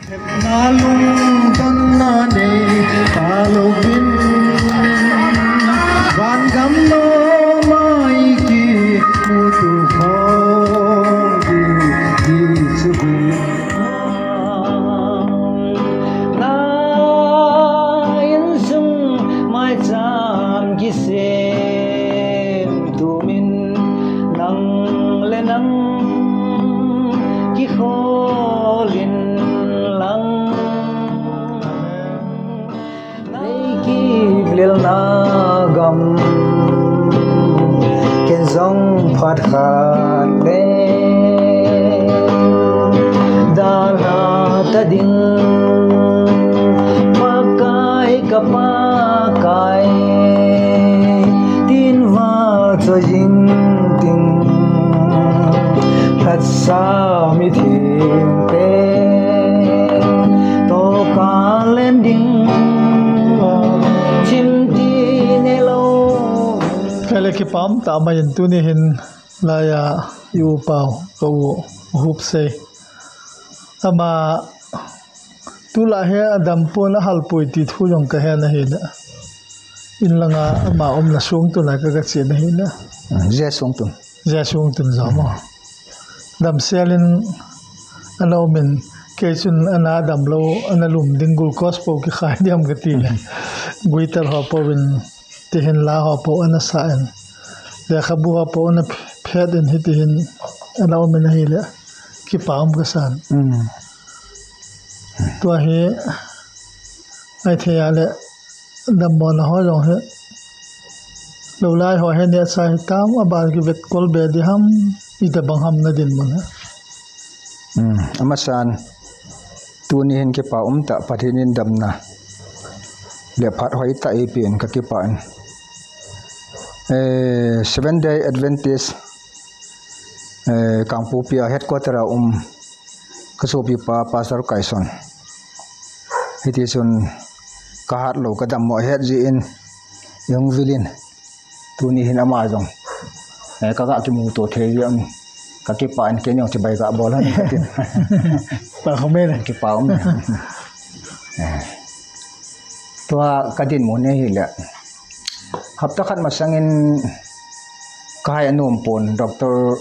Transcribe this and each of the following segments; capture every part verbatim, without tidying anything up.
Nalung ton nane, palugin, wan gam no maiki, mutu kong di, di subi. Na insung mai cham kisem tumin nang le nang kiholin lang. Nei ki blel na gam ken jong phat khat le. Dala ta ding pakai ka pakai tin wa cho jing ting. Phat sa mi thim pe to ka len ding chim ti ne lo. Kale kipam ta ama yen tuni hin la ya yu pau ko u hup sei. Ama tula he adam pun ahal pui ti thu yong ka he na hina. In langa ama om na sung tu na ka ka chi na hina. Je sung tu. Je sung tu ja mo. Dam sialin ana omin ke sun ana adam lo ana lum ding glucose po ki khai diam ka ti na. Guitar ho po win. Tihin la ho po ana sa en. Ya khabu ho po ana phet en hi tihin ana omin na hi le. Kipa om ka san. Mm. Tua hi ai the ya le dam mo na ho yong he. Lo lai ho he ne sa hi tam abar ki vet kol be di ham ita bang ham na din mo na. Mm. Ama san. Tuni hin kipa um ta phat hin in damna. Le phat hoi ta ipi in ka kipa in. Eh, Seventh Day Adventist, eh, Kangpokpi a headquarter a um ka supi pa Pastor Kaison. Hiti sun ka hat lo ka dam mo het ji in yung vilin. Tuni hin ama jong. Eh, ka ka ki mu to the yang. Ka kipa in ke nyong ti bai ka bol han ka tin. Pa kome na. Kipa um. Eh. Tua ka din mo ne hi le. Hapta khat ma sangin ka hai anum pon doctor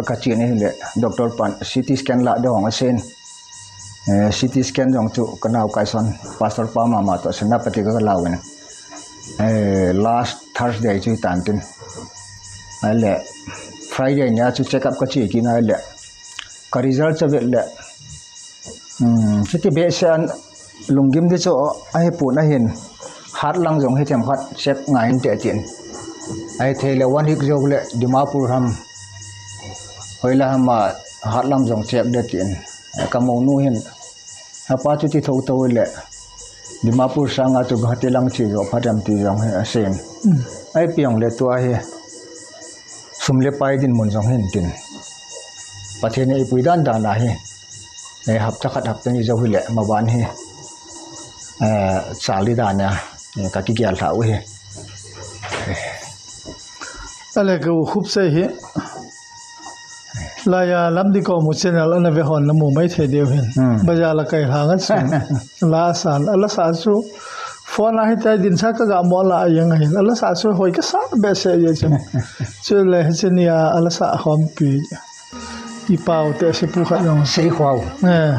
ka chi ne hi le. Doctor pan C T scan la de hong asen. Eh, C T scan jong chu kanau Kaison pastor pa mama to sena pati ka lawin. Eh, last Thursday chu tantin. Ai le Friday nya chu check up ka chi ki na le. Ka result cha vet le. Hmm, chu ti be se an lunggim de cho ai pu na hin. Hat lang jong he tem hat check ngai te tin. Ai the le one week jong le Dimapur ham. Hoi la hama hat lang jong check de tin. Ka mo nu hin. Apa chu ti thok to le. Dimapur sanga chu Guwahati lang chi jo phatam ti jong he asen. Mm. Ai piang le tua he. Sum le pai din mun jong hin tin. Pathe ne ipui dan dan la he. Eh, hapta khat hapta ni jo hile ma ban he. Eh, sali dan ya. Eh, ka ki kial tha u he. Ale ka u hup se he. La ya lam di ko mu channel ana ve hon na mu mai the deu hin. Hmm. Ba ya la kai hang at sun. La san, ala sa su. Phone a hitai din sa ka ga mo la yang hin. Ala sa su hoi ka sa be se ye chim. Chu le hin ya ala sa hom pi. I pau te se pu kha yong. Sei huau. Eh.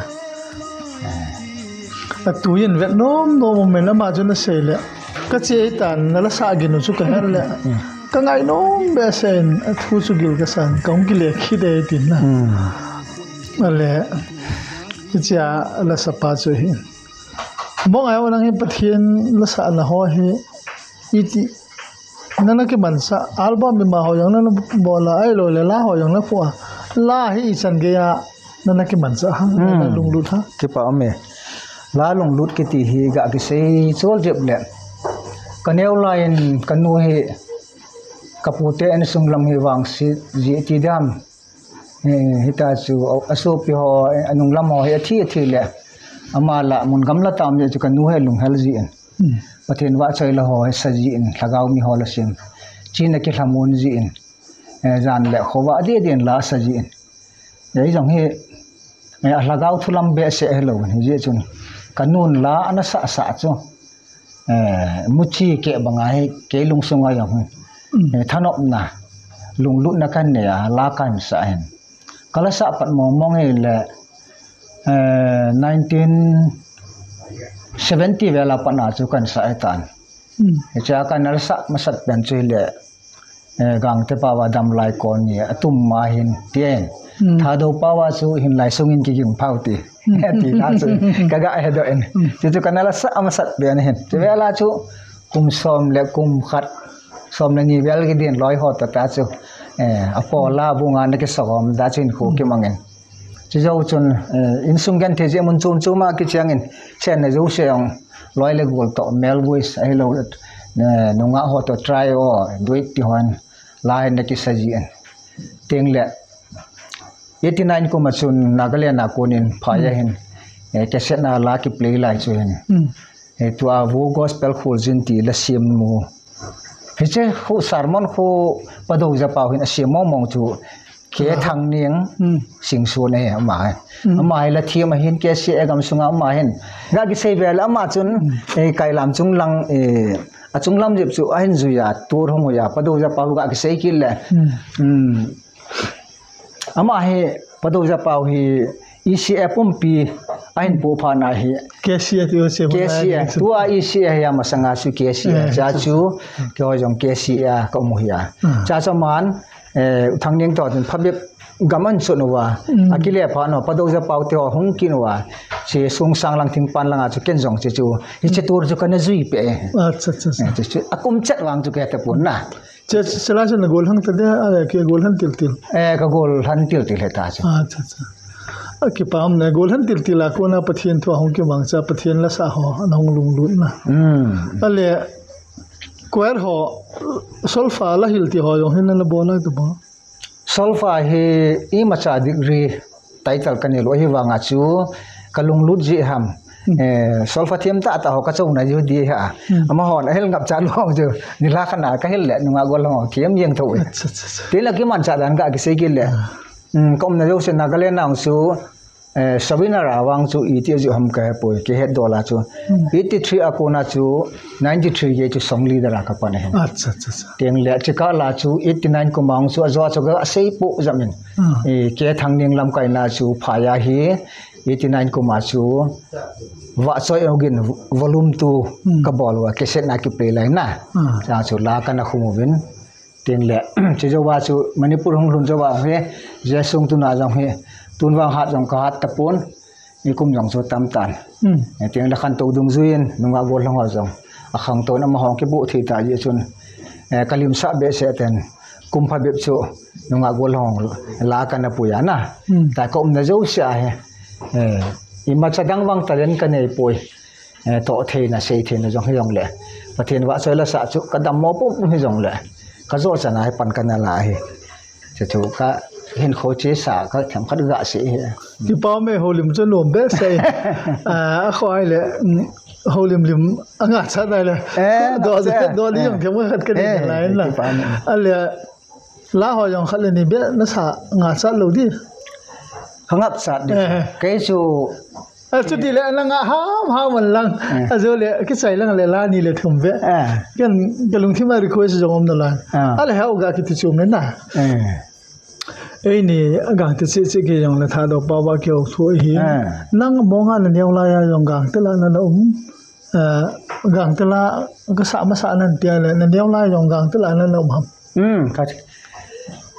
A tu yin vet nom nom men ama chu na sei le. Ka chi ai tan na la sa ginu chu ka her le. Hmm. Ka ngai nom be sen a thu chu gil ka san ka ung gile khide tin na. Hmm. Ale. Chia la sa pa chu hi. Mo ngai o nang hi Pathian la sa na ho hi. Iti. Nana ki man sa album mi ma ho yang nana bola ai lo le la ho yang na pua. La hi i san ge ya nana ki man sa ha. Hmm. Nana lunglut ha. Kipa ome. La lunglut ki ti hi ga ki sei chol jep le. Ka neu lain ka nu hi. Ka pute en sunglam hi wang si ji ti dam. Eh, hita chu, a, asopi ho, eh, anunglam ho, he athi athi le. Ama la mun gamla tam je chu ka nu he lunghel ji en. Hmm. Pathen wa choi la ho, he sa ji en, lhagao mi ho la sim. China ki lhamun ji en. Eh, jan le ho wa di di en la sa ji en. Ya i jong he, Eh, alagau thulam bese hello, je chun. Kanun la ana sa sa chu. Eh, muchi ke banga he, ke lung sunga yang. Hmm. Eh, thanop na. Lung lut na kan ne ya, la kan sa hen. Kala sa pat mo mong le, eh, nineteen seventy wela pa na chu kan sa etan. Hmm. Echa kan na sa masat pen chu le. Eh, Gangte pawa dam lai kon ni atum ma hin tien. Hmm. Thado pawa chu hin lai sungin ki yung pau ti. Hmm. Ti la chu. Kaga he do en. Hmm. Chu chu kanala sa amasat be an hin. Chu wela chu kum som le kum khat. Som le ni wel ki din loi hot ta chu. Eh, apo la bunga ne ke sogom da chu hin khu ki mangin. Chi jou chun, eh, insung gen the je mun chum chuma ki chiangin. Chen ne jou se ong loi le gol to mel buis ai lo, eh, nunga ho to try o duit ti hon la ne ki sa ji en. Ting le eighty nine kuma chun Nagaland na kunin phaya hin. Eh, ke se na la ki play lai chu hin. Mm. Eh, tua wu gospel khul jin ti la sim mu. Hiche hu sermon hu padou ja pau hin asia mong mong chu ke thang niang sing su ne ama. Ama la thi ama hin ke si e gam sunga ama hin. Ga ki sei bel ama chun e kai lam chung lang e a chung lam jep chu a hin ju ya tur hong ya padou ja pau ga ki sei ki le. Ama he padou ja pau hi E C A pumpi ahin pu pha na hi. K C A tu se ke si a tua E C A ya masanga su ke si a cha chu ke ho jong ke si a ko mu ya cha so man. Eh, thang ning to tin phabep gaman so no wa akile pha no padou ja pau te ho hung kin wa si sung sang lang ting pan lang a chu ken jong che chu hi che tur chu kana jui pe. Acha acha acha. Akum chat wang chu ke ta pun na. Che, che la se na gol hang ta de, a, ke gol han til til. Eh, ka gol han til til he ta che. Acha, acha. A ke pam ne gol han til til a ko na Pathian thua hong ke bang cha Pathian la sa ho, na hong lung lut na. Mm. Ale, kuer ho, solfa la hil ti ho yong hin na bola ke ba. Solfa hi i ma cha degree title ka ni lo hi wanga chu ka lung lut ji ham. Eh, solfa thiam ta ta ho ka chong na ju di ha. Ama hon hel ngap cha lo ju ni la kana ka hel le nunga gol ho thiam yeng tho. Acha, acha, acha. Ti la ki man cha dan ga ki sei ki le. Kom na jo se Nagaland nang su, eh, Sabina ra wang chu i ti ju ham ka he poi ke he do la chu. Eighty three a ko na chu ninety three ye chu song leader a ka pa ne. Acha, acha, acha. Tiang le chi ka la chu eighty nine ko mang chu a jo chu ga sei po jamin. Eh, ke thang ning lam kai na chu pha ya hi. Eighty nine kuma chu wa choi ogin volume two ka bol wa ke set na ki play lai na. Cha chu la kana khumu bin. Ting le chi jo wa chu Manipur hung lun jo wa he je sung tu na jong he tun wang hat jong ka hat ta pun. Ni kum jong chu tam tan. Ting le khan to dung juin nunga gol hong jong a khang to na ma hong ke bu thi ta ye chun. Eh, kalim sa be se ten. Kum pha bep chu nunga gol hong la kana pu ya na. Ta ko um na jo sia he. Eh, i ma cha dang wang ta len ka nei poi. Eh, to thei na sei thei na jong hi jong le. Pathian wa choi la sa chu ka dam mo pum hi jong le. Ka jo cha na he pan ka na la he. Che chu ka hin kho che sa ka tham khat ga se he. Ki pa me ho lim chu nom be se. A kho ai le. Ho lim lim a nga cha dai le. Do de do li jong tham khat ka ni la na. Ale La ho yong khat le ni be na sa nga sat lo di. Ka ngap sat di. Eh. Ke su. A su di le na nga ham ham man lang. Eh. A su le ki sai lang le la ni le thum be. Eh. Kan ka lung thi ma request jong om na la. Ah. A le ha u ga ki ti chum le na. Eh. Ei ni gang ti si si ki yong le tha do pa ba ki o thu hi. Eh. Nang mo nga na nyong la ya yong gang ti la na na um. Eh, gang tela ka sa ma sa nan tia le na neo la yong gang tela nan na um ham. Hmm, ka,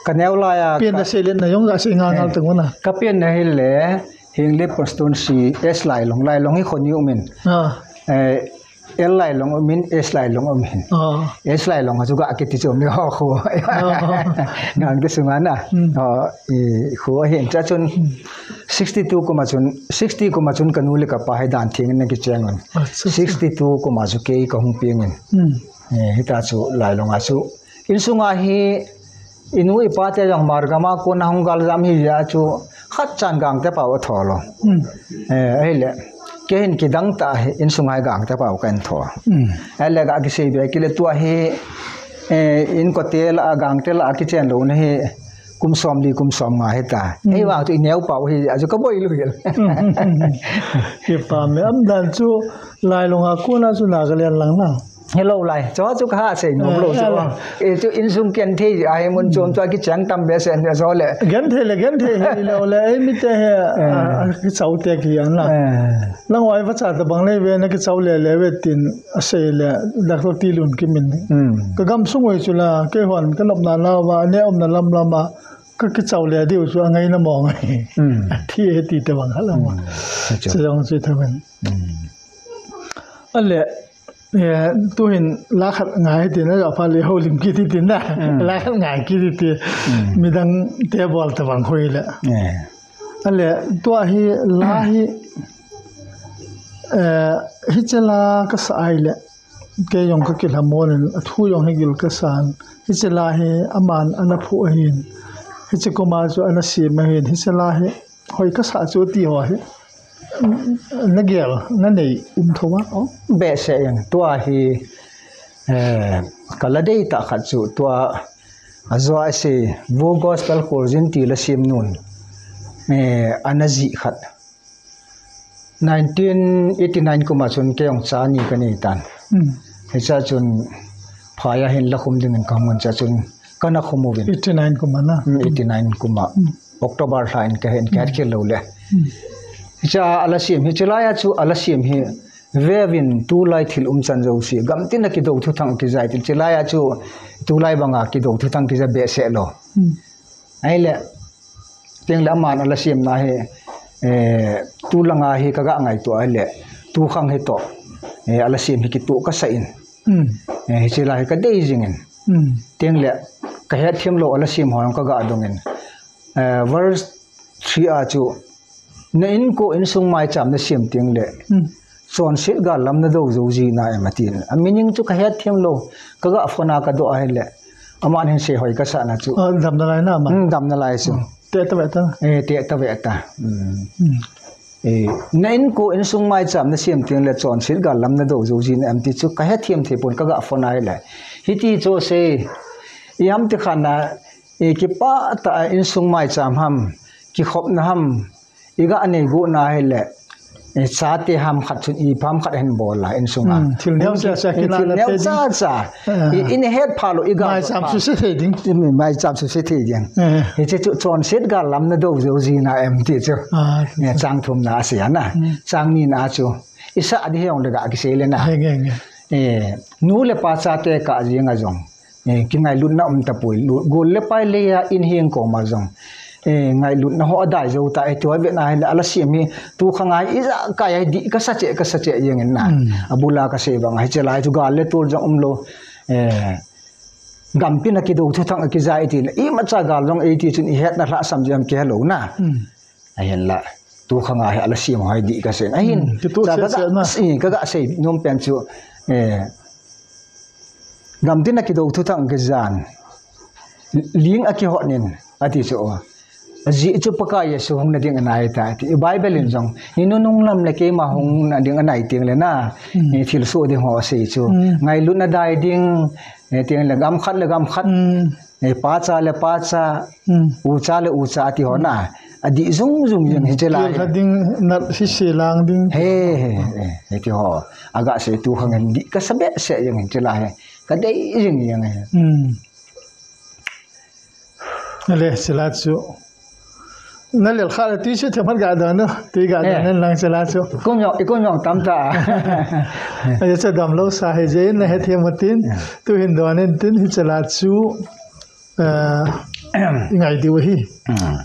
ka neo la ya. Pien da se le na yong ga se nga ngal tengona. Ka pien na hile hing le poston si es lai long, lai long i khon yu min. Ah. Eh, el lai long min, es lai long min. Ah. Es lai long juga kiti chom ni ho ho. Ngang de sungana. Hmm. Oh, i ho hin cha chun. Sixty-two kuma chun, sixty kuma chun kanu le kapa hai dan thiang ne ki chiangun. Acha, acha. Sixty-two kuma chu kei ka hung piangin. Hmm. Eh, hita chu lai long achu. Insunga hi inu ipa te jong margama ko na hung gal jam hi ya chu khat chan gang te pa o tholo. Hmm. Eh, ai le. Ke hin ki dang ta hi insunga hi gang te pa o kan tho. Hmm. Ai le ga ki sei be ki le tua hi, eh, in ko te la gang te la ki chen lo ne hi. kum sawm li kum sawm nga heta. Mm. Ei wa tu ineu pa hi ajo ka boi lu hil. Mm, mm, mm, mm. Ke pa me am dan chu lai long aku na chu na ga lian lang na. Hello lai. Cho chu ka ha sei no lo cho. Eh, chu insung ken thei ai mun chom chu ki chang tam be sen so le. Gen thei le gen thei he lo le ei mi te he. Eh. A, a, ki sau te ki an la. Eh. Lang wai wa cha ta bang le we na ki sau le le we tin a sei le doctor Tilun ki min. Mm. Ka gam sung wai chu la ke hon ka lop na la wa ne om na lam lam ma. Ka ki chau le diu chu a ngai na mong. Mm. A thi he ti te bang hala mo. Mm. Acha. Sa yong chi te men. Mm. A le, eh, tu hin la khat ngai ti na ya pha le ho lim ki ti ti na. Mm. La khat ngai ki ti ti. Mm. Mi dang te bol te bang khoi le. Eh. A le, tua hi la hi, eh, hi che la ka sa ai le. Ke yong ka kil ha monen, a thu yong hi gil ka san. Hi che la hi, a man, a na phu a hin. Hi che kuma chu, a na si ma hin. Hi che la hi, hoi ka sa chu ti ho hi. Na gel, na nei, um thowa, o. Be se yang, tua hi, eh, ka la dei ta khat chu, tua, a zua se, vo gospel kor jin ti la sim nun. Eh, a na ji khat. Nineteen eighty-nine kuma chun ke yong cha ni ka ni tan. Mm. Hecha chun phaya hin la khum ding ka mun cha chun ka na khum win. Eighty-nine kuma na. Mm, eighty-nine kuma. Mm. October tha in ka hin ka khel lo le. Mm. Hecha ala sim hi chulaya chu ala sim hi vevin tu lai thil um chan jo si gam tin na ki do thu thang ki jai til chulaya chu tu lai banga ki do thu thang ki ja be se lo. Mm. Ai le. Tieng le a man ala sim na he, eh, tu langa he ka ga ngai tu ai le, tu khang he to, eh, ala sim he ki tu ka sa in. Mm. Eh, he chila he ka dei jing in. Mm. Tieng le, ka he thiem lo ala sim ho ka ga dong in. Eh, verse three a chu, na in ko in sung mai cham na sim tieng le. Mm. Chon sit ga lam na do jo ji na em atin. A meaning chu ka he thiem lo, ka ga phona ka do ai le. Aman hin se hoi ka sa na chu. Ah, dam na lai na ma. Hmm, dam na lai chu. Hmm. Te ta weta. Eh, te ta weta. Hmm. Hmm. Eh, na in ko in sung mai cham na sim tieng le chon sit ga lam na do jo ji na em ti chu ka he thiem the pon ka ga phona ai le. Hi ti cho se. I ham ti khana, eh, ki pa ta in sung mai cham ham. Ki khop na ham. I ga ne gu na hele. E, cha te ham khat chun i pam khat hen bola in sunga. Hmm, thil neu cha cha ki na thil la neu pe cha cha. Eh. I, in het phalo i ga mai cham su se the ding. Mai cham su se the ding. Eh. He che chu chon set ga lam na do jo ji na em ti chu. Ah, ne chang thum na sia na. Hmm. Chang ni na chu. Isa di heong le ga ki se le na. He, he, he. Eh, nu le pa cha te ka ji nga jong. Eh, ki ngai lut na um ta pui, lut, gol le pai le ya in hing ko ma jong. Eh, ngai lut na ho adai jo ta e to ve na hele ala sim hi, tu khang ai i ja ka ya di ka sa che, ka sa che yeng na. Hmm. Abula ka se bang ai che lai chu gal le tul jong um lo. Eh, gam pin na ki do thu thang ki ja i ti le. I ma cha gal jong e ti chun i het na la sam jam ke lo na. Hmm. Ayan la, tu khang ai ala sim hai di ka sen. Ahin, hmm, ki tu cha se, ka se na. Si, ka ga se, nom pen chu, eh, gam tin na ki do thu thang ke jan. Ling a ki hot nin, ati chu. Aji chu pa ka Yesu hung na ding anai ta, ti Bible in jong. Ni nu nung lam le ke ma hung na ding anai ting le na. Hmm. Ni thil su ding ho se chu. Hmm. Ngai lut na dai ding, eh, ting le gam khat le gam khat. Hmm. Eh, pa cha le pa cha, hmm, u cha le u cha ti ho na. A di jung jung jung hi che la. Ti he. Ding na hi se lang ding. He, he, he, he ti ho. Aga se tu khang di ka sa be se jung hi che la he. Ka dei jung jung he. Hmm. Ale che la chu. Na lel khala ti che te mat ga da no. Ti ga da, eh, nen lang che la chu. Kum yong, i kum yong tam ta. Ayo che dam lo sa he je na he te matin. Eh. Tu hin do nen tin hi che la chu. Eh, ngai di wahi. Hmm.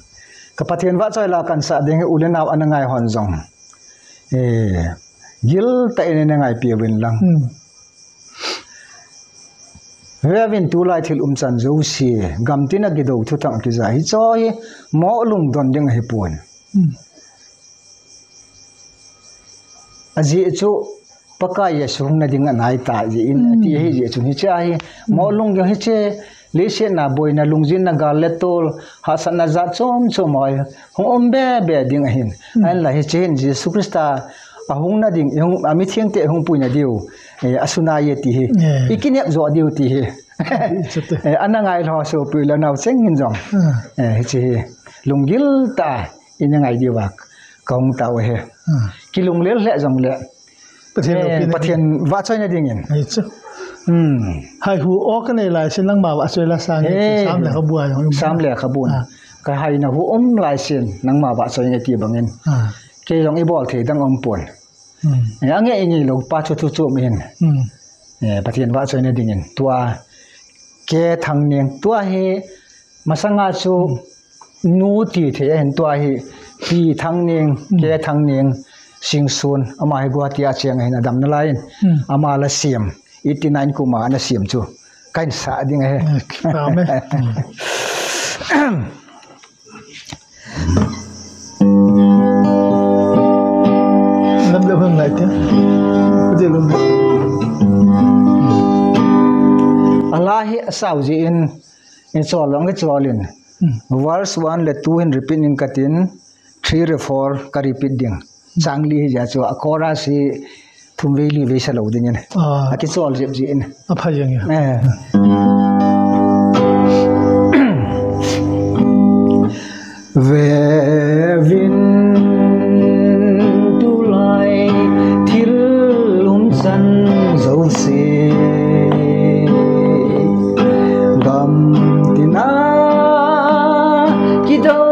Ka Pathian wa choi la kan sa ding u le nau ana ngai hon jong. Eh, gil ta ene ne ngai pia win lang. Hmm. Wewin tu lai thil um chan jo si, gam tin a ki do thu thang ki ja hi cho hi, mo lung don ding hi pun. Hmm. Aji chu, pa ka Yesu hung na ding anai ta ji in, hmm, ati hi ji chu hi cha hi. Mo lung yo hi che, le se na boi na lung jin na gal le tol, ha sa na ja chom chom ai, hung um be be ding ahin. Hmm. Ain la hi che hin Yesu Krista, Ahung na ding, ihung, amithiengte ihung puina diu, eh, asuna ye tihi. Eh. Ikinep zo diu tihi. Ichete. Eh, anangai lo so pui la nau seng hin zong. Ah. Eh, hichi hi. Lunggil ta inangai diu wak. Kaung ta wehe. Ah. Ki lunglil le zong le. Pathian lo Eh, pina Pathian wa choi na dingin. Aicho. Hmm. Hai hu ok ne lai sin nang ma wa choi la sang. Eh. Sam le ka bua yong. Sam le ka bun. Ah. Ka hai na hu um lai sin nang ma wa choi ngai ti bangin. Ah. Ke yong i bol the dang um pun. Hmm. Eh, ange ingi lo pa chu chu chu min. Hmm. Eh, Pathian wa choi na dingin. Tua ke thang ning. Tua he masanga chu nu ti the hen tua hi pi thang ning, ke thang ning, sing sun, ama hi Guwahati a chiang hin adam na lain. Hmm. Ama la siam, eighty nine kuma ana siam chu. Kain sa ding he. Amen. Lam le hang lai te. Kuje lam. Ala hi sau ji in, in sol long ke sol in. Hmm. Verse one le two hin repeat ning katin, three le four ka repeat ding. Chang li hi ja chu a chorus hi thum wei li wei sa lo ding ne. Ah. A ki chol jep ji ne. A pha yang ya. Eh. Wewin tulai thil lumsan zose. Gam tina kidau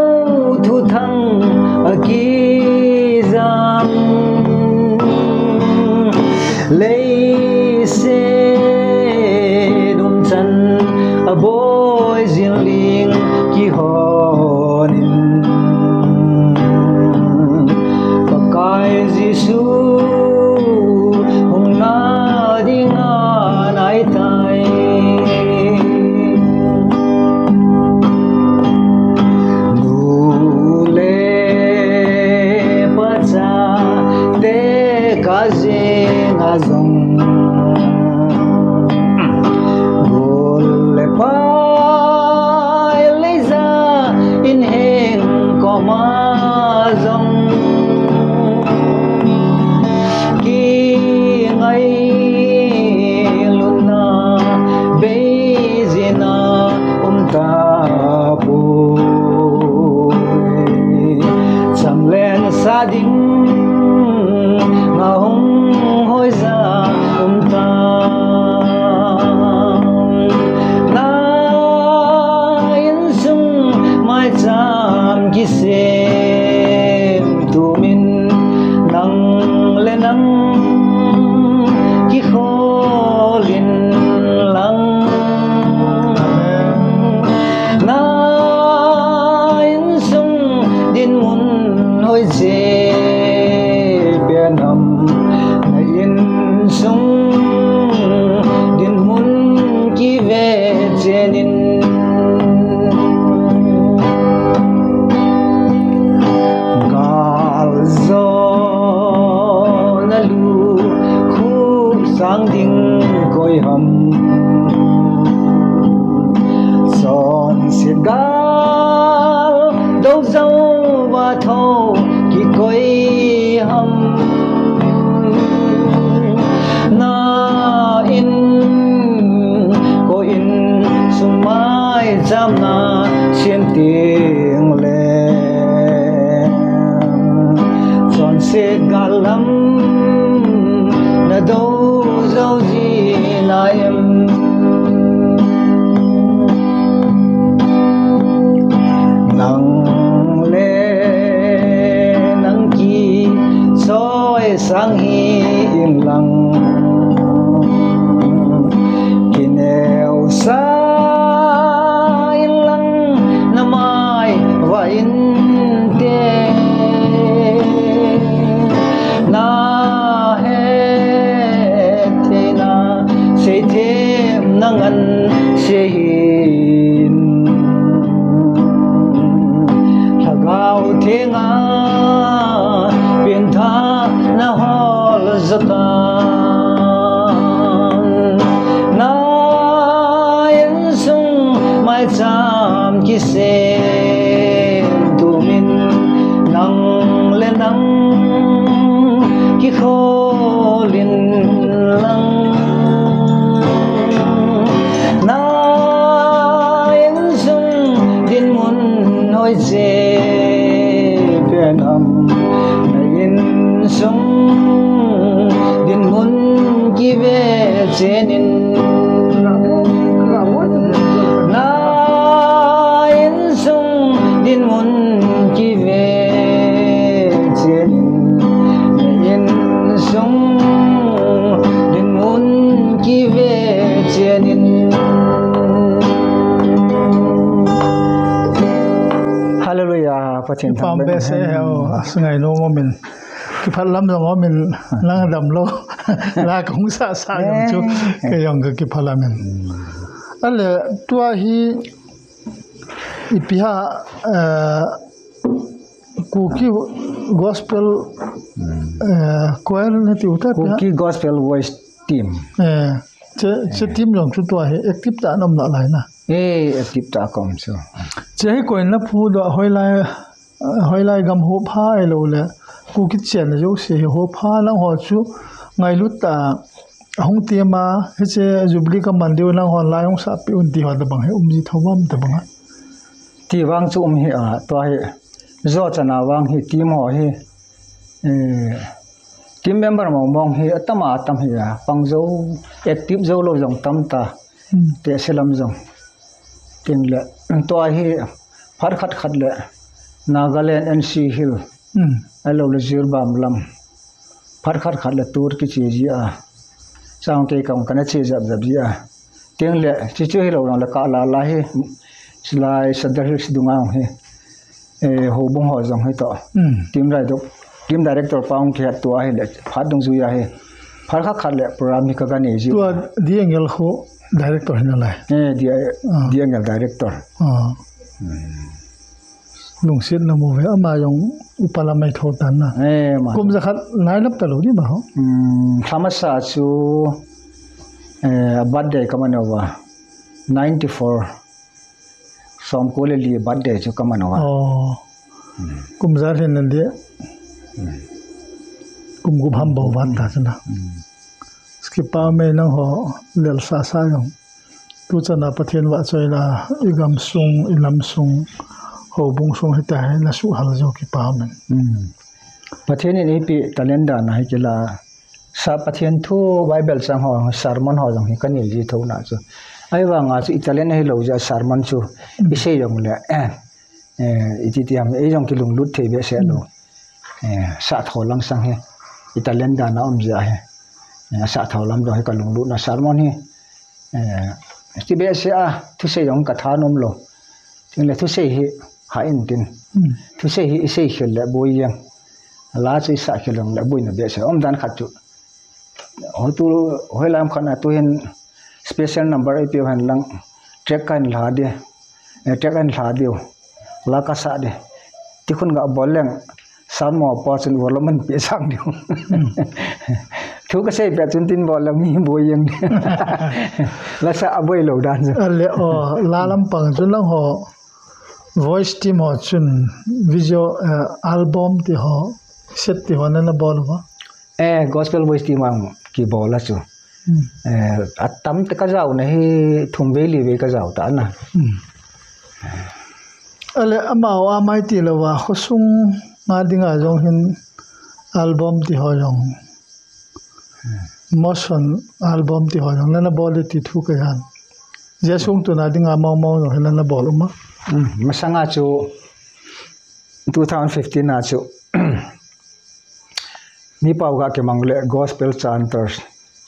thu thang akizam. Leise dumchan aboi zinling kihonin. Pakai Jisu hung nadingan aitai. Nule pacha te kajing azong. Nule pa Elija inheng komazong. Ki ngai luna beijina umtapu. Samlen sading ngahung hoiza umta. Na insung mai cham kisem tumin nang le nang kiholin lang. Na insung din mun hoi je penam na insung din mun kiwe jenin. Gal zo na lu khu sang ding koi ham. Son sit gal dou zau wa thou ki koi ham. Na in ko in sung mai cham na sien ting le. Son sit gal lam na dou zau ji na em. Nang le nang ki soi sang hi in lang. Kineu sa in lang na mai wa in te. Na he te na sei them na ngan sei hin. Lhagao thenga pintha na hol zatan. Na insung mai cham kisem tumin nang le nang Kikolin lang na insung dinmun hoy se penam na insung dinmun kibe chenin na insung dinmun kibe chenin na insung dinmun kibe chenin. Haleluya, pachin. Pambe se heo, asungai no momen. Kiphalam no momen, lang dam lo. La kung sa sa yong chu, ke yong ke kiphalamen. Ale, tua hi, ipiha, eh, Kuki Gospel, eh, choir ne ti uta pia? Kuki Gospel Voice Team. Eh, che, che team yong chu tua he active ta nom na lai na. Eh, active ta kom chu. Che hi koin na pu do hoi lai, eh, hoi lai gam ho pha e lo le. Kuki chen yo se ho pha lang ho chu ngai lut ta hung ti ma he che Jubilee ka man diu lang ho lai hung sa pi un ti ho da bang he um ji tho bam da bang. Ti wang chu um hi a, tua hi. Zo chana wang hi, team ho hi. Eh, team member mo mong hi, atam atam hi a, pang zo, active zo lo zong tam ta. Hmm. Te selam zong. Ting le, tua hi, phat khat khat le, Nagaland N C Hill. Hmm. Alo le Jiribam lam. Phat khat khat le tour ki chi ji a. Sang ke kang kana chi jap jap ji a. Ting le, chi chu hi lo le ka la la hi. Silai Sadar Hills dunga hi. Eh, Houbung ho zong hi to. Hmm. Team rai dok. Team director pa ong ke tua hi le. Phat dung zu ya hi. Phat khat khat le program hi ka gane ji. Tua D N L ho director hi na lai. Eh, dia, Ah. D N L director. Ah. Hmm. Lungsit na mo ve ama yong upala mai tho tan na. Eh, ma. Kum jakhat lainap ta lo di ma ho. Hmm, sama sa chu, eh, birthday ka man wa. Ninety-four. Som ko le li birthday chu ka man wa. Oh. Hmm. Kum ja rin nan di. Hmm. Kum gu ham bo wan ta chu na. Hmm. Ski pa me nang ho lel sa sa yong. Tu chana Pathian wa choi la, i gam sung, i lam sung, Houbung sung hi ta hi la su hal jo ki pa men. Hmm. Pathian ni pi talent da na hi ki la sa Pathian thu Bible sang ho, sermon ho jong hi ka ni ji thu na chu. Ai wa nga chu i talent hi lo ja sermon chu. Hmm. I se jong le, eh, eh, i ti ti ham, i jong ki lung lut the be se lo. Hmm. Eh, sa tho lang sang hi. I talent da na om ja hi. Eh, sa tho lam do hi ka lung lut na sermon hi. Eh, ti be se a, thu se yong ka tha nom lo. Ting le thu se hi, ha in tin. Hmm. Thu se hi, i se hi le boi yang. La chu i sa hi long le boi na be se. Om dan khat chu. Ho tu, hoi lam khat na tu hin special number i piu han lang. Track kan la de. Eh, track kan la de. La ka sa de. Ti khun ga boleng. San mo pa chun volume pi sang diu. Hmm. Thu ka sei pe chun tin bol la mi boi yang. La sa aboi lo dan. Ale o la lam pang chun lang ho voice team ho chun video, eh, album ti ho set ti ho na na bol ba. Eh, gospel voice team ang ki bol la chu. Hmm. Eh, atam te ka jau na hi thum ve li ve ka jau ta na. Hmm. Ale ama o amai ti la wa khosung nga dinga jong hin album ti ho jong. Motion album ti ho jong nana bol ti thu ka yan. Je sung tu na dinga mau mau jong hin nana bol uma. Hmm, masanga chu two thousand fifteen na chu. Mi pau ga ke mang le gospel chanters.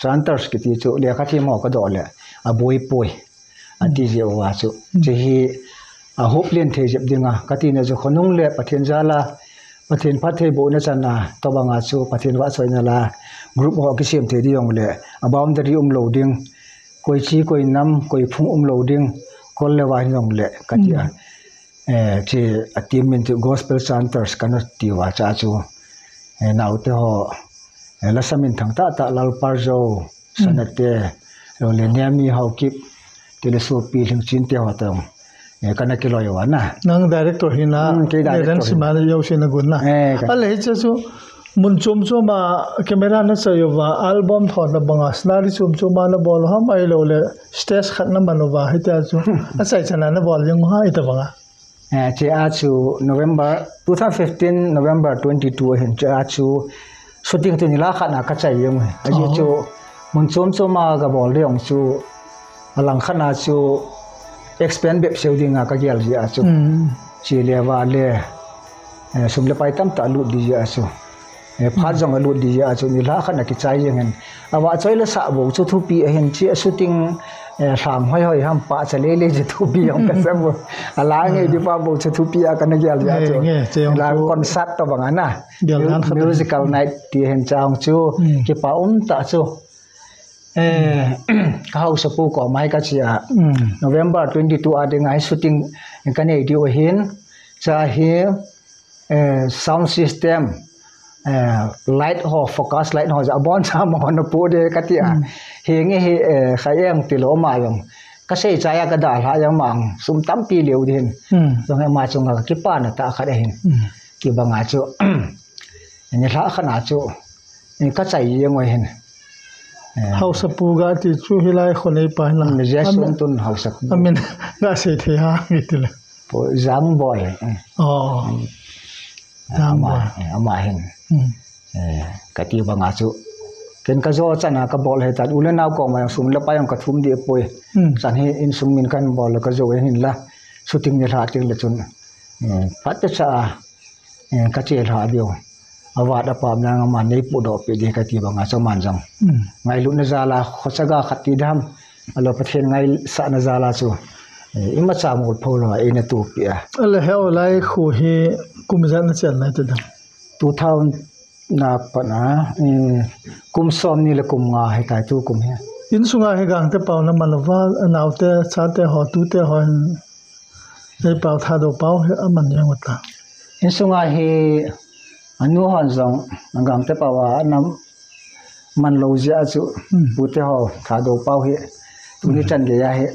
Chanters kiti chu le kati mo ka do le. A boi poi. A ti je wa chu. Hmm. Che hi a hop lien the jep dinga. Kati na chu khonung le Pathian jala. Pathian phat the bo na chana. To ba nga chu Pathian wa choi na la. Group ho ki siem the di yong le. A boundary um lo ding. Koi chi koi nam koi phung um lo ding. Kol le wa yong le. Kati a. Hmm. Eh, che a team min chu gospel chanters kana ti wa cha chu. Eh, nau te ho, eh, la sa min thang ta ta lal par jo, hmm, sana te, lo le ne mi hau kip, te le so pi ling chin te ho tong. Eh, kana ki lo yo wa na. Nang director hi na, hmm, ke ne director dan hi. Si ma yo si na gun na. Eh, ka- Ale hi cha chu, Mun chum chuma camera na chayo ba album tho na banga snari chum chuma na bolo ha mai lo le stage khat na mano ba hita chu. Achai chana na bol yung ha ita banga. Eh, che achu November two thousand fifteen, November twenty-two hin che achu shooting tu ni la khat na kachai yung. Aji chu mun chum chuma ga bol de yung chu alang khat na chu expand bep seu di nga ka gel ji achu. Chi le ba le, eh, sum le pai tam ta lut di ji achu. Eh, phat jong alut di ya chu ni la khat na kichai jeng hen. Awa choi le sa bo chu thupi hen chi shooting, eh, sang hoi hoi ham pa cha le le je thupi yong ka sa bo. Ala nge di pa bo chu thupi a kana gel ya chu. La concert to bang ana. Musical night ti hen chang chu. Ki pa um ta chu. Eh, ka hau sa pu ko mai ka chi a. November twenty-two a de ngai shooting ka ne di o hin. Cha hi eh, sound system, eh, light ho, focus light ho, ja bon sa mo no pu de katia. He nge he, eh, kha yang ti lo ma yang. Ka sei cha ya ka da la yang mang, sum tam pi leu din. Dong he ma chung ka ki pa na ta kha de hin. Ki ba nga chu. Ni la kha na chu. Ni ka chai yang we hin. Eh. Hausa pu ga ti chu hilai kho nei pa na. Mi je sum tun hausa pu. Amin, ga sei the ha ngi ti le. Po, Zang Boy, eh. Oh. Zang Boy. Ama, eh, ama hin. Eh, kati ba nga chu. Ken ka jo chana ka bol he ta. Ule nau ko ma yang sum le pa yang ka thum di poi. Chan he in sum min kan bol ka jo hin la. Shooting ni la ting le chun. Eh, pat cha. Eh, ka che la dio. Awa da pa mya nga ma nei pu do pe di kati ba nga chu man jang. Ngai lu na jala kho cha ga khat ti dam. Alo Pathen ngai sa na jala chu. Eh, ima cha mol polo ina tu pia. Ala heo lai khu hi kum jan na chel na te dam. Two thousand na pa na, eh, kum som ni le kum nga he kai tu kum he. In sunga he gang te pau na mano va nau te cha te ho tu te ho. Ei pau tha do pau he aman yang wata. In sunga he anu han jong ngang te pau a nam man lo ja chu. Pu te ho tha do pau he. Tu ni chan ge ya he.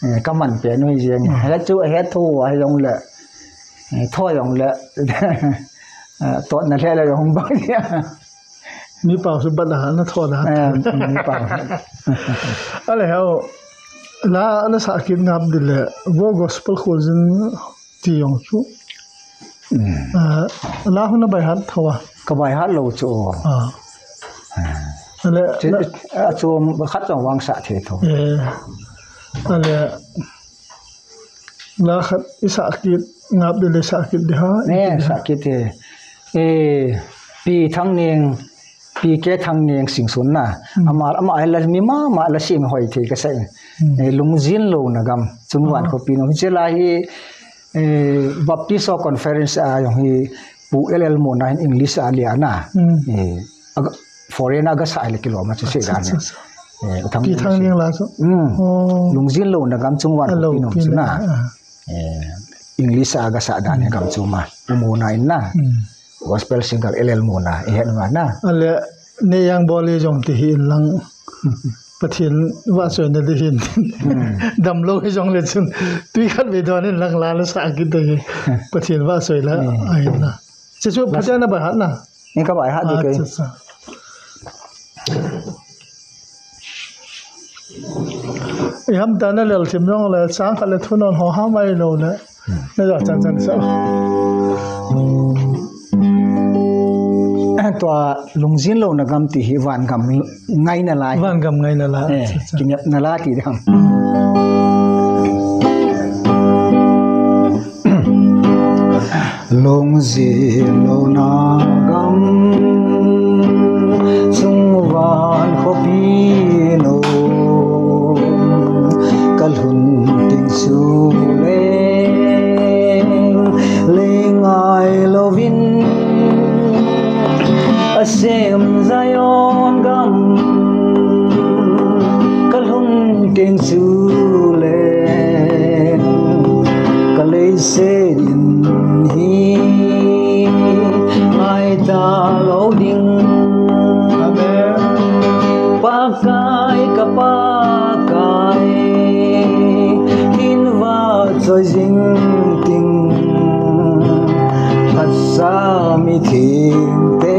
Eh, ka man pe nu he jeng. He chu he tho wa he jong le. Eh, tho jong le. Eh, to na le le jong ba ya. Mi pau su ba da na tho da. Eh, mi pau. Ale heo. La, la sakit ngap di le. Wo gospel khuzin ti yong chu. Eh, la huna bai hat thawa. Ka bai hat lo chu. Ah. Ale, a chu khat jong wang sa the tho. Eh. Ale. La khat i sakit ngap di le sakit di ha. Ne sakit he. Eh, pi thang ning, pi ke thang ning sing sun na. Ama, ama ai la mi ma, ma la sim hoi the ka sai. Eh, lungjin lo na gam, chung wan ko pi no. Che la hi, eh, Baptist Conference a yong hi, pu L L Mona hin English a le ana. Eh, aga, foreign aga sa le kilo ma che se dan. Eh, utang pi thang ning la so. Lungjin lo na gam chung wan ko pi no na. Eh, English aga sa dan gam chuma. Umuna inna. Gospel singer L L Mona. Ihe na. Ale ne yang boli jong ti hin lang. Patien wa so ne di hin. Dam lo jong le chun. Tui khat be don lang la la sakit de. Patien wa so la ai na. Chechu phaja na ba hat na. Ni ka ba hat di ke. Iham ta na lel chim yong le chang kha le thunon ho ha mai lo le. Na ja chan chan sa. Tua lungjin lo na gam ti hi wan gam ngai na lai. Wan gam ngai na lai. Eh, kinyap na lai ti dam. Lungjin lo na gam chung wan ko pi no ka lhun ting su le le ngai lo vin a sem Zion gam ka lhun ting su le ka le se din hi ai ta lo ding. Amen. Pakai ka pakai hin wa choi jing ting. Pasa mi ting te.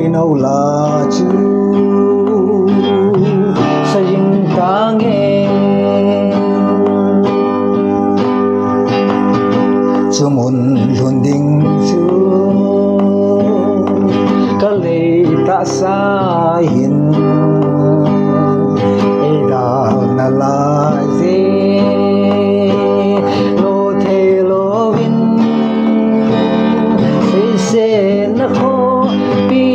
Nau la chu sa jing tang'e. Chumun lunding chu kalei ta sa hin. Eda na la ze lo the lo win. Sese na ko pi.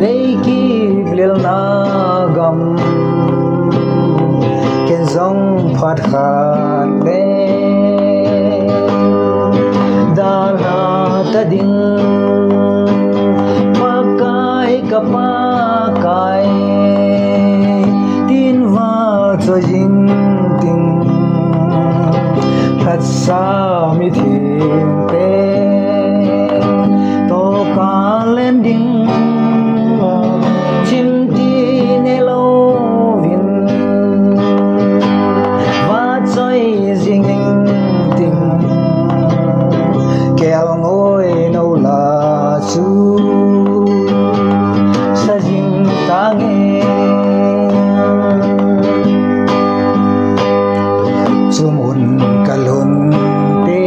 Dei ki blil na gam. Ken zong phat khat le. Dal ha ta ding. Pakai ka pakai. Tin wa cho jing ting. Khat sa mi thim te. To ka len ding. Chim ti ne lo win. Wa choi jing ting. Kel ngoi no la chu. Sa jing tang'e. Chumun kalun te.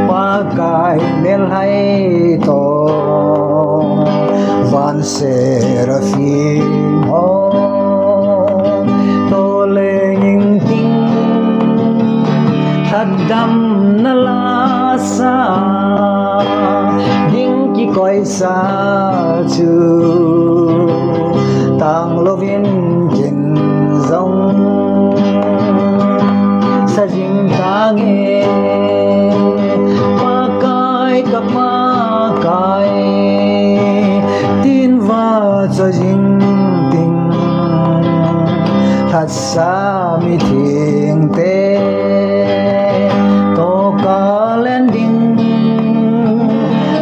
Pakai mel hai to. Wan serafim ho. To le nging ting. Thadam na la sa. Ding ki koi sa chu. Tang lo win kin zong. Sa jing tang'e. Pakai ka pakai. Tin wa cho jing ting. Khat sa mi thing te. To ka len ding.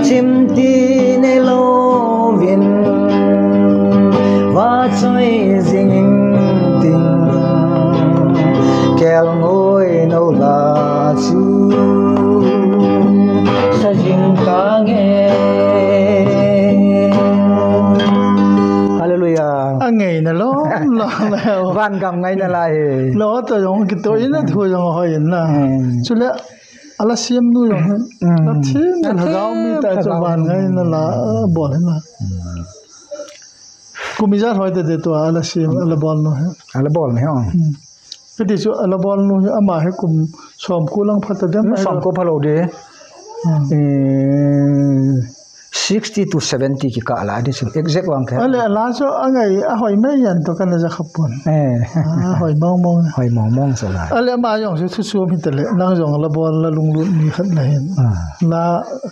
Chim ti ne lo win. Wa choi jing ting. Kel ngoi no la chu. Sa jing tang'e. Haleluya. Angei na lo, lo, lo. Wan gam ngai na la e. Lo to yong kito ina thu yong hoi na. Mm. Chule ala siem nu yong. Mm. Na thi na la gao mi ta cho wan ngai na la bol na. Mm. Kumi ja hoi te de to ala siem ala bol no he. Ala bol ne ho. Mm. Pidi chu ala bol nu he ama he kum som ku lang phata dem. Mm, som ku phalo de. Mm. Eh, sixty to seventy ki ka la di chu exact wang ka. Ale ala cho angai a hoi me yan to kana ja khapon. Eh. A hoi mong mong. Hoi mong mong so la. Ale ma yong chu thu chu mi tele nang yong ala bol la lung lu mi khat la hen. Ah. La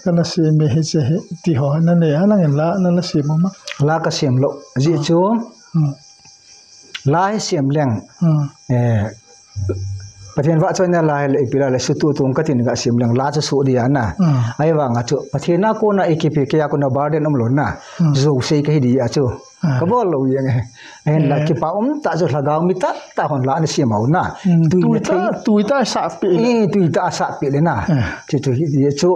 kana se me he che he ti ho na ne ala ngen la na la se mo ma. La ka sem lo. Ji chu. Hmm. La he sem leng. Hmm. Eh, Pathian wa choi na la he le ipila le sutu tung ka tin ga sem leng la chu su di ana. Hmm. Ai wa nga chu Pathian na ko na ikipi ke ya ko na burden um lo na. Hmm. Zo sei ka hi di ya chu. Hmm. Ka bol lo yang eh. En la ki pa um ta chu la ga mi ta ta hon la ni sem au na. Hmm. Tui ta, tui ta sa pi. Eh, tui ta sa pi le na. Hmm. Chu chu hi di chu.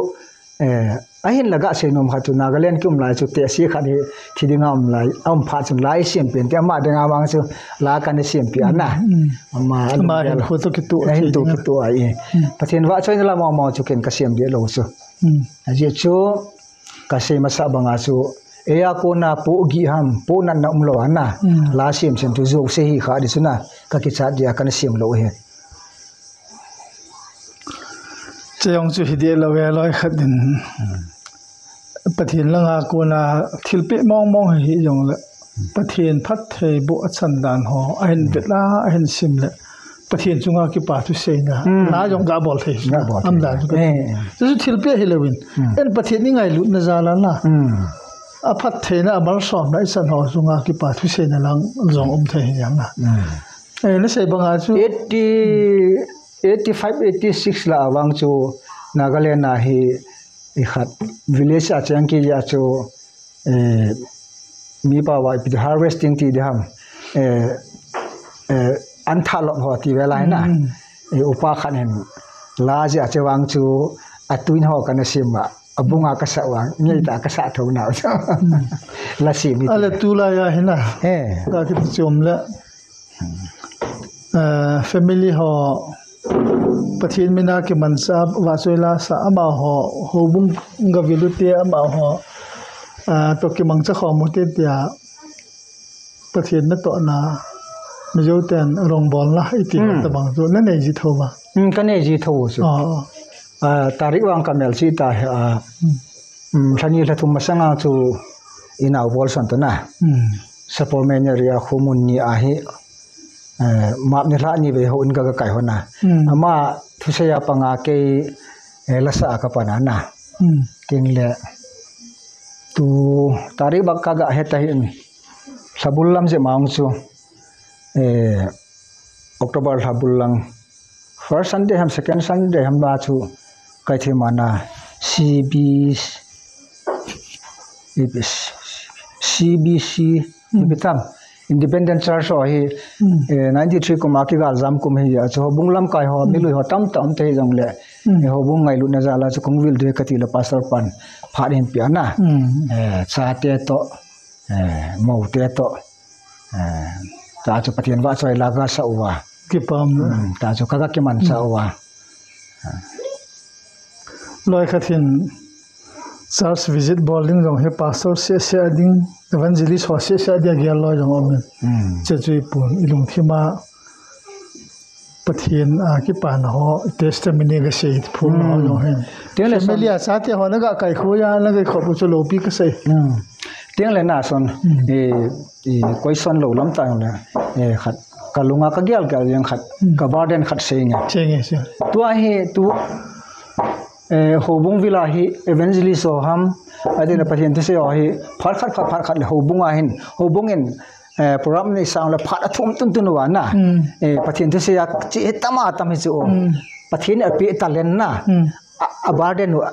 Eh, ahin la ga se nom ha chu Nagaland ki um lai chu te si kha de thi di nga um lai, um pha chu lai siem pen te ama de nga wang chu la ka ne siem pi ana. Mm, mm. Ama, ama hin khu to ki tu, eh, hin tu ki tu ai. Mm. Pathian wa choi la ma ma chu ken ka siem de lo chu. Mm. A je chu ka se ma sa ba nga chu e ya ko na po gi ham, po na na um lo ana. Mm. La siem siem chu zo se hi kha de chu na ka ki cha de ka ne siem lo he. Che yong chu hi de lo we loi khat din. Hmm. Pathian la nga ko na thil pe mong mong hi yong le. Hmm. Pathian phat thei bo a chan dan ho, a hin, hmm, bet la, a hin sim le. Pathian chu nga ki pa thu sei na. Hmm. Na yong ga bol thei. Ga bol thei. Am dan chu ka. Eh. Chu thil pe hi le win. Hmm. En Pathian ni ngai lut na ja la na. Hmm. A phat thei na a mal som na i chan ho chu nga ki pa thu sei na lang yong um thei hi yang na. Hmm. Eh, na sei ba nga chu. Eighty, eighty five, eighty six la awang chu Nagaland a hi, i khat village a chang ki ya chu, eh, mi pa wa ipi harvesting ti de ham, eh, eh, an tha lo ho ti wela na. Mm. Eh, upa khan hen la je a che wang chu a tuin ho ka na sim wa. Abung a kasa wa, ngi ta kasa thau na. La si mi. Ale tu la ya hina. Eh. Ka ki chom le. Eh, family ho Pathian mina ki mansa wa soi la sa ama ho, ho bung ga vilu te ama ho. Ah, to ki mangcha ho mo te dia. Pathian na to na, mi jo ten rong bol na iti. Hmm. Ta bang jo na ne ji tho ba. Hmm, ka ne ji tho wo su. Oh. Ah, tarik wang kamel si ta, ah, hmm, hmm, thani la thum masanga chu inau bol son to na. Hmm. Sa por me ne ria humun ni ahi. Eh, map ni la ni be ho in ga ga kai ho na. Hmm. Ama thu se ya pa nga ke, eh, la sa ka pa na na. Hmm. Tin le tu tarik ba ka ga he ta hin. Lhabul lam je maong chu, eh, October lhabul lang. First Sunday ham, second Sunday ham ba chu, kai the mana C B, C B C, hmm, ibi tam. Independent Church ho hi, hmm, eh, ninety-three kuma ki gal jam kum hi ya chu, ho bung lam kai ho, hmm, mi lui ho tam tam te jong le. Hmm. Eh, ho bung ngai lu na ja la chu kung vil de kati la pastor pan. Pha rin pia na. Hmm. Eh, cha te to. Eh, mo te to. Eh, ta chu Pathian wa choi la ga sa uwa. Ki pam. Hmm, ta chu ka ga ki man sa uwa. Loi khathin church visit bol ding jong he pastor se se ding, evangelist ho se se ding ge loi jong amen. Hmm. Che chui pu ilung thima. Pathian a ki pa na ho testimony ga sei phu na ho. Hmm. Yong hen. Tiang le son. Family a sa te ho na ga kai khu ya na ga khop chu lo pi ka sei. Hmm. Tiang le na son. Hmm. Eh, eh, koi son lo lam ta le. Eh, khat ka lunga ka gial gial yang khat. Hmm. Ka burden khat sei nge. Sei nge sei. Tu a hi tu, eh, ho bung vila hi evangelist ho ham. Adi na Pathian tu sei ho hi. Phar khat phar khat le ho bung a hin. Ho bung in eh, program ni sang le phat atum tun tun wa na. Hmm. Eh, Pathian tu se ya chi he tama tam he chu o. Hmm. Pathian a pe talent na. Hmm. A, a burden wa.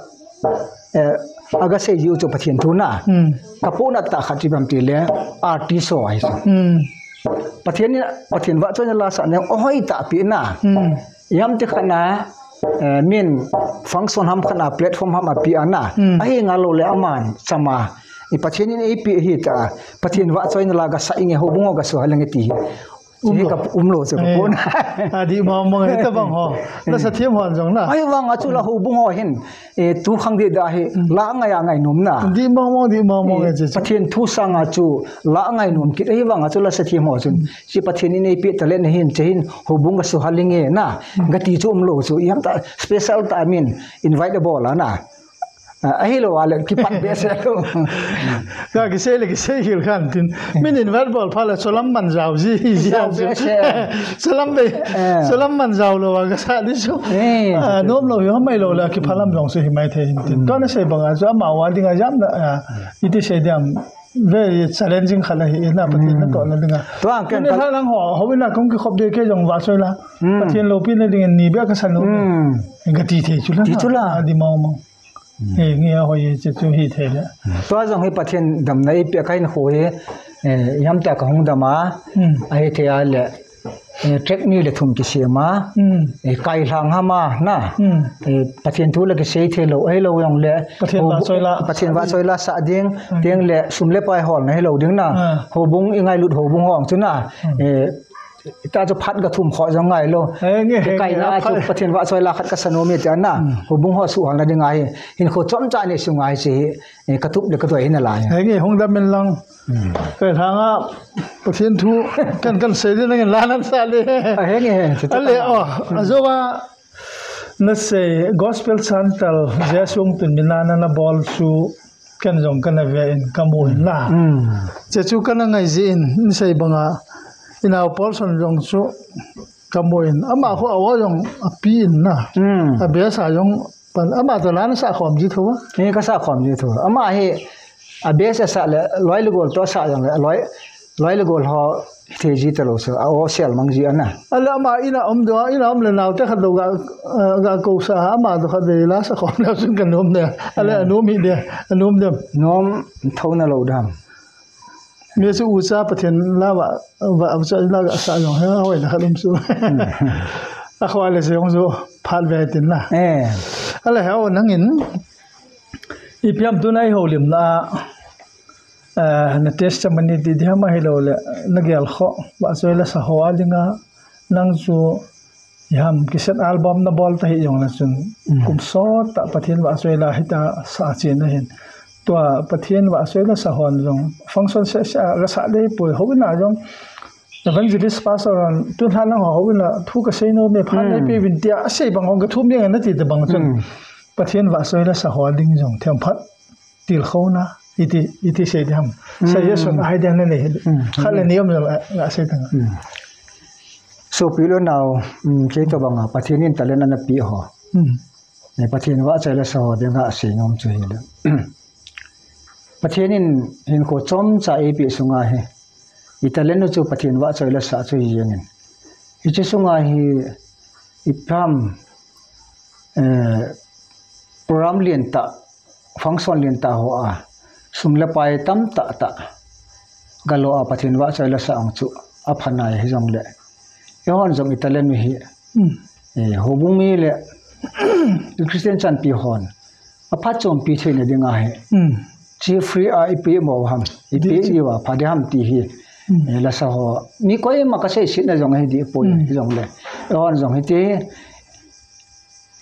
Eh, aga se yu chu Pathian tu na. Hmm. Ka po na ta khat ti bam ti le artist so ai so. Hmm. Pathian ni, Pathian wa cho ni la sa ne o hoi ta pi na. Hmm. Yam te khana, eh, min function ham khana, platform ham api ana. Hmm. Ahi nga lo le aman, sama. I Pathian in ipi hi ta. Pathian wa choi na la ga sa inge ho bungo ga so halenge ti. Um lo. Ka um lo se ko. Eh, pon. Adi mama ngai ta bang ho. La sa thiam hon jong na. Ai wang achu la ho bungo hin. Eh, tu khang de da he. Hmm. La ngai a ngai nom na. Di mama, di mama. Eh, ngai che. Pathian tu sang achu la ngai nom kit. Ai wang achu la sa thiam ho chun. Hmm. Si Pathian in ipi talent hin che hin ho bungo ga so halenge na. Ga ti chu um lo chu, yam ta special ta, I mean, invite bol ana. Ah, ahi lo wale ki pan be se lo. Ka ki se le ki se hil kan tin. Min invite bol phala solam man jao ji. Jao be se. Solam be. Eh. Solam man jao lo wa ga sa di so. Eh. Ah, nom lo yo mai lo la ki phalam jong se hi mai the hin tin. Hmm. To na se bang a so ma wa ding a jam na. Ah, ite se diam. Very challenging khala hi na Pathian na to na dinga. To ang ken ni kal- halang ho, ho wina kong ki khop de ke jong wa soi la. Hmm. Pathian lo pi na dinga ni be ka sanu. Hmm. Enga ti the chula. Ti chula. Adi mau mau. Hmm. Eh, ngi a ho ye che chu hi the le. Hmm. To jong hi Pathian dam na ipi kain ho ye. Eh, yam ta ka hung dama. Hmm. Ai the a le. Eh, track ni le thum ki se ma. Hmm. Eh, kai lang ha ma na. Hmm. Eh, Pathian tu le ki se the lo, eh, lo yong le. Pathian wa soi la. Pathian wa soi la sa ding, hmm, ding le sum le pai hol na he lo ding na. Ah. Ho bung i ngai lut ho bung hong chu na. Hmm. Eh, ta chu phat ga thum ho jong ngai lo. Eh, nge, eh, kai nge, na chu Pathian wa soi la khat ka sanu mi ta na. Hmm. Ho bung ho su hol na ding ai. Hin ho chom cha ni su ngai si. Eh, katup le katoi na la. Eh, nge hong da men lang. Hmm. Kaya thanga, Pathian thu, kan, kan sei de nang la nan sa le. Ah, henge, henge. Ale, oh, ajowa, na sei, gospel chantal, Jesu tun mina na na bol su, kan jong kan na ve in kamu in la. Hmm. Jesu kan na ngai ji in, ni sei banga, ina Paul son jong su, kamu in. Ama ho awa jong, api in na. Hmm. Abia sa jong, Pan, ama to la na sa khom ji thu ba? Ni ka sa khom ji thu. Ama hi, a bes sa le, loi le gol to sa jong le, loi, loi le gol ho, the ji te lo so, a o sel mang ji ana. Ala ama ina om do, ina om le nau te khat do ga, eh, ga ko sa, ama do khat de la sa khom le sun ka nom de. Ala nom hi de, nom de. Nom thau na lo dam. Mi su usa Pathian la wa, wa, wa sa la ga sa yong he, hoi na khalum su. Hmm. A khwa le se yong su, phat be tin la. Eh. Ala he o nang in. Ipiam tuna ihoulim na, eh, na testimony ti diha ma hilo le, na gel ho, wa soy la sa ho adinga, nang su, iham kiset album na bol ta hi yong la sun. Mm. Kum sota Pathian wa soy la hita sa chin na hin. Tua Pathian wa soy la sa hon yong. Function se sa, la sa le pu, ho na yong. Evangelist pastor an, tun hana ho, ho na, thu ka sei no me, phan le pe win tia, sei bang hong ka thu mi na ti de bang sun. Mm. Pathian wa soy la sa ho ding yong, thiam phat. Til khona, iti, iti sei diam. Sa Yesu ai diam ne ne. Khala ne yom la, la sei tang. So pilo nau, mm, kei to banga, Pathian in talent na pi ho. Ne Pathian wa cha la sa ho de nga sei nom chu hile. Pathian in hin ko chom cha e pi sunga he. I talent chu Pathian wa cha la sa chu yengin. Ichi sunga he ipam, eh, program lien ta function lien ta ho a, sum le pai tam ta ta. Galo a Pathian wa cha la sa ang chu a phana he jong le. E hon jong i talent hi. Mm. E, ho bung mi le, Christian chan pi hon. A pha chom pi the ne dinga he. Mm. Chi free a i pi mo ham. I pi i wa pha de ham ti hi. Mm. E, la sa ho. Mi ko e ma ka sei si na jong he di po jong le. E hon jong he ti.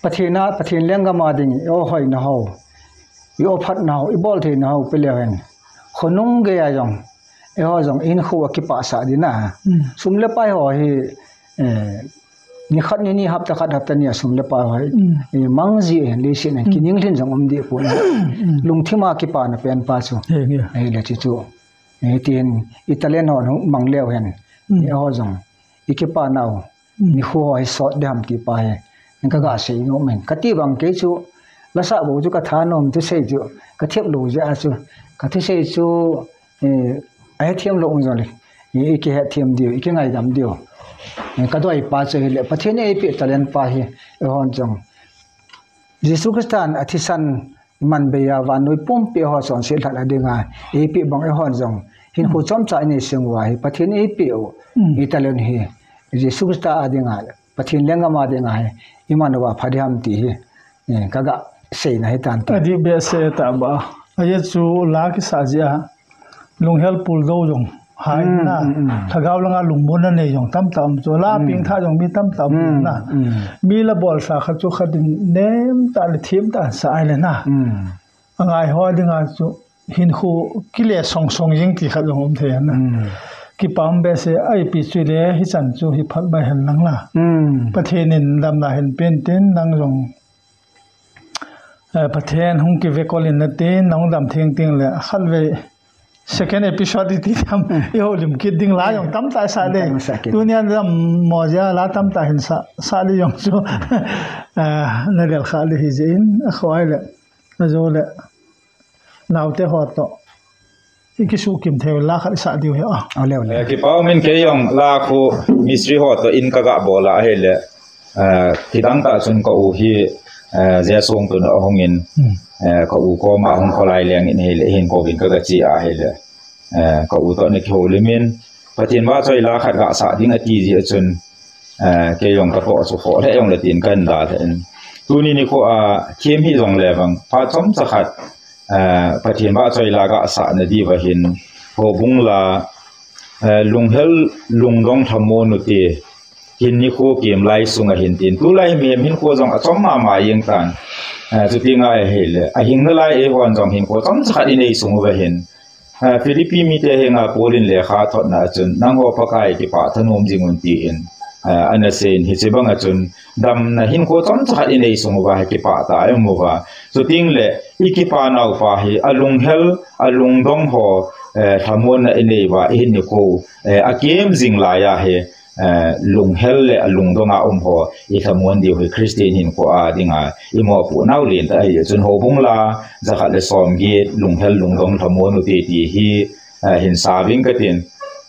Pathian a, Pathian lenga ma ding, i o hoi na ho. I o phat na ho, i bol the na ho, pele hen. Ho nung ge ya jong. E ho jong, in ho wa kipa sa di na. Mm. Sum le pai ho hi, eh, ni khat ni ni hapta khat hapta ni a sum le pai ho hi. Mm. Eh, mang ji hen, le si na, kining lin jong um di pu na. Mm. Lung thima kipa na pen pa su. Eh, le chi chu. Eh, tin, i talent ho mang leo hen. Mm. E ho jong. I kipa nau. Ni hu ho hi sot de ham ti pa he. Ni ka ga sei no men. Ka ti bang ke chu. La sa bo chu ka tha nom tu sei chu. Ka thiap lo ja chu. Ka tu sei chu. Eh, ai thiam lo un jong le. Ni i ke he thiam dio, i ke ngai dam dio. Ni ka do ai pa chu le. Pathian e pi talent pa he. E hon jong. Jesu Kristan a thisan man beya wa nui pumpi ho son si lhala dinga. E pi bang e hon jong. Hin ko chom cha ni sing wa hi. Pathian e pi o. I talent hi. Jesu Krista a dinga. Pathian lenga ma dinga he. Iman wa phadiam ti he. Eh, kaga sei na he tan ta. Adi be se ta ba. Aye chu la ki sa jia. Lunghel pul do jong. Hai na. Thagau langa lungmuna ne jong tam tam chu. La ping tha jong mi tam tam na. Mi la bol sa kha chu kha din nem ta le thim ta sa ai le na. Angai ho dinga chu. Hin hu kile song song ying ti kha jong um the na. Ki pam be se ai pi chu le hi chan chu hi phat bai hen nang na. Pathian in dam na hen pen tin nang jong. Eh, Pathian hung ki ve kolin na tin nang dam thiang ting le khat ve second episode ti tam i ho lim kit ding la jong tam ta sa de. Tam sa kit. Dunia dam mo ja la tam ta hin sa, sa de jong chu. Eh, na le kha le hi je in, a khoi le. Na jo le. Nau te ho to. Iki su kim the la kha sa diu he a. Ole, ole. Eh, ki pau min ke yong la khu mystery ho to in ka ga bo la he le. Eh, ki dang ta chun ka u hi, eh, je song tu na hong in. Eh, ka u ko ma hong ko lai leng in he le hin ko bin ka ga chi a he le. Eh, ka u to ne ki ho le min. Pathian wa choi la khat ga sa ding a ti ji a chun. Eh, ke yong ka to su ho le yong le tin kan da le in. Tu ni ni ko a kim hi jong le bang. Pa chom sa khat. Eh, Pathian wa choi la ga sa na di wa hin. Ho bung la, eh, lunghel lungdong thamo nu ti. Hin ni ko kim lai sung a hin tin. Tu lai mi hin ko jong a chom ma ma yeng tan. Eh, tu ti ngai he le. A hing na lai e hon jong hin ko chom sa khat in ei sung wa hin. Eh, Philippi mi te he nga Paul in le kha thot na chun, nang ho pa kai ki pa thanom jing un ti in. Eh, ana sen hi che bang a chun, dam na hin ko chom cha khat in ei sung wa ki pa ta em wa. So ting le, i ki pa nau pa hi, a lunghel, a lungdong ho, eh, thamon na in ei wa, i hin ni ko, eh, a kiem jing la ya he, eh, lunghel le a lungdong a um ho, i thamon di ho Christian hin ko a ding a, i mo pu nau lin ta ai chun ho bung la, ja khat le som gi, lunghel lungdong thamon u ti ti hi, eh, hin sa wing ka tin.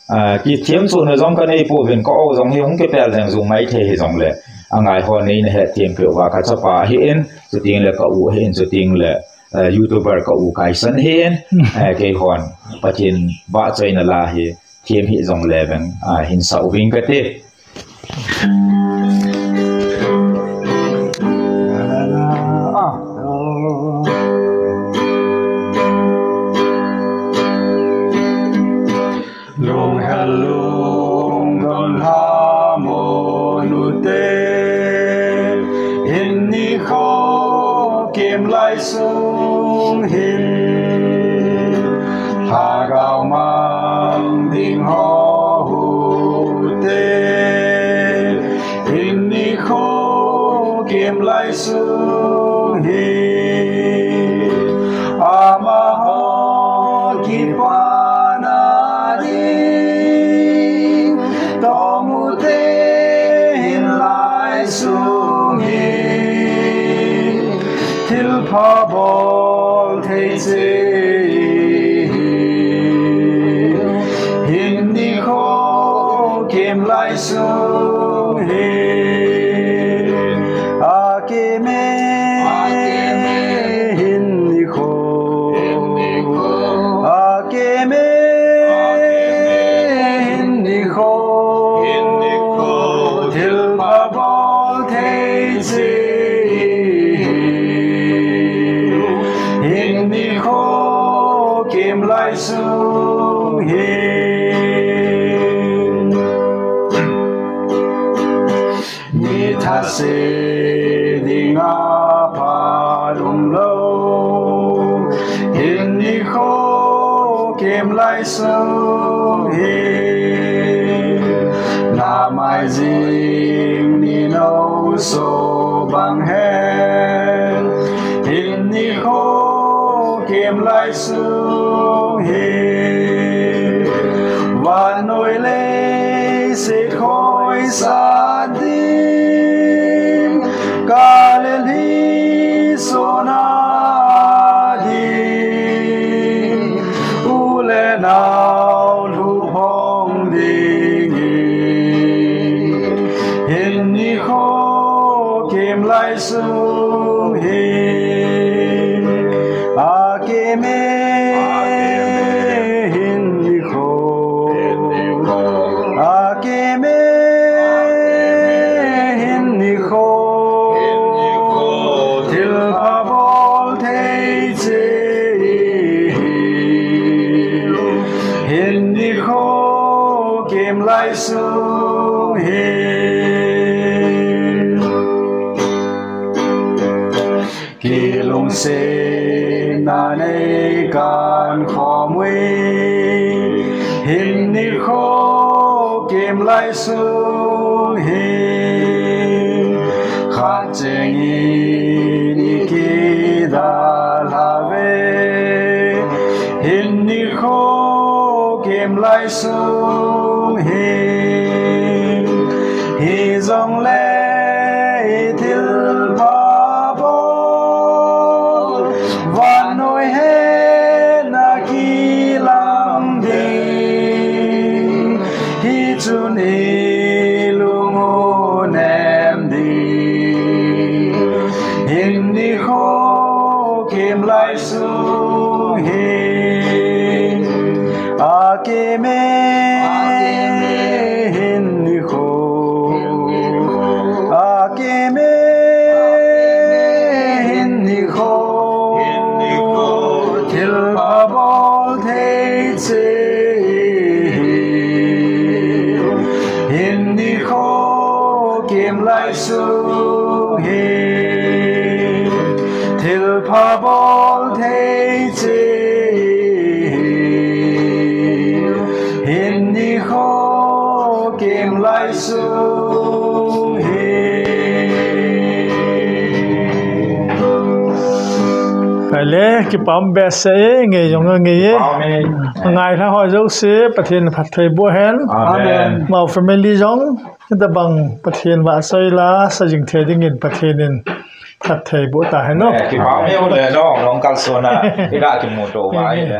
Eh, ki thiam su na jong ka nei pu win ko o jong hi hung ke pel jeng jung mai the hi jong le. Angai ho nei na he thiam ke wa ka cha pa hi in, su ting le ka u hi in, su ting le, eh, YouTuber ka u kai san hi in, eh, ke hon, Pathian wa choi na la hi. Thiam hi jong le beng, ah, hin sa u wing ka te. Ah. hin, hagao mang ding ho hute, hin ni ho kemlai sung hin, ama ho kipana ding, tomute hin lai sung hin, thilpha bol thetse hin, hin ni ho kemlai sung hin. Akeme hin ni ho. Akeme hin ni ho. Thilpha bol thetse hin ni ho kemlai sung hin. Mitase ding a palum lo, hin ni ho kemlai sung hin. Namai jing ni no so bang hen, hin ni ho kemlai sung hin. Wanoi lei se khoi sa ding, kalel hi sona ding, ule nau lu phong ding, hin ni ho kemlai sung hin. Akeme hin ni ho. Akeme hin ni ho. Thilpha bol thetse hin ni ho kemlai sung hin. Kilung se nanei kan khomui, hin ni ho kemlai sung hin. Khat cheng ini kida lawe, hin ni ho kemlai sung hin. Hijong le thilpha bol, wanoi hena kilang ding, hichun ilung unem ding, hin ni ho kemlai sung hin. Akeme hin ni ho. Akeme hin ni ho. Thilpha bol thetse hin ni ho kemlai sung hin. Thilpha bol thetse hin, hin ni ho kemlai sung hin. Pale, kipam bese, nge yong nge ye. Amen. Ngai la ho jok si, Pathian phat thai bo hen. Amen. Mau family jong, kita bang Pathian wa soi la, sa jing thai dingin Pathian in phat thai bo ta hen no. Eh, kipam e ule no, nong kal sona, ira ki muto wa ile.